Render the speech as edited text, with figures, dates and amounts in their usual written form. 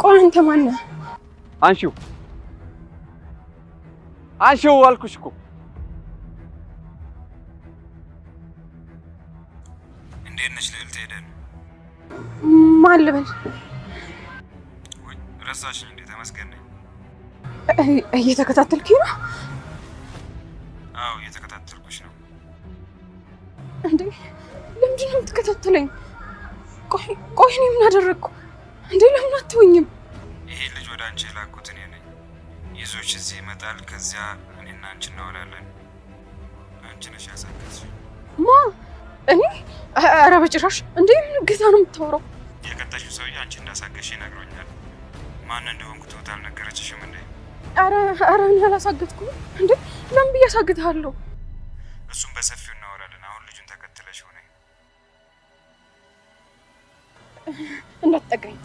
ቆይ አንተ ማነህ? አንሺው አንሺው አልኩሽ እኮ። እንዴት ነሽ ልዕልት ኤደን? ማን ልበል? ውይ ረሳሽኝ እንዴ? ተመስገን ነኝ። እየተከታተልኩኝ ነው? አዎ እየተከታተልኩሽ ነው። እንዴ ለምንድን ነው የምትከታተለኝ? ቆይ ቆይ እኔ ምን አደረግኩ እንዴ? ለምን አትወኝም? ይሄ ልጅ ወደ አንቺ የላኩት እኔ ነኝ። ይዞሽ እዚህ ይመጣል። ከዚያ እኔና አንቺ እናወራለን። አንቺ ነሽ ያሳገትሽ። ማ እኔ? ኧረ በጭራሽ! እንዴ ምን እገዛ ነው የምታወራው? የቀጣሽው ሰውዬ አንቺ እንዳሳገሽ ይነግሮኛል። ማን እንደሆንኩ ትሁት አልነገረችሽም እንዴ? ኧረ ኧረ እኔ አላሳገትኩም። እንዴ ለምን ብዬ አሳግትሃለሁ? እሱም በሰፊው እናወራለን። አሁን ልጁን ተከትለሽ ሆነ እንዳትጠጋኝ።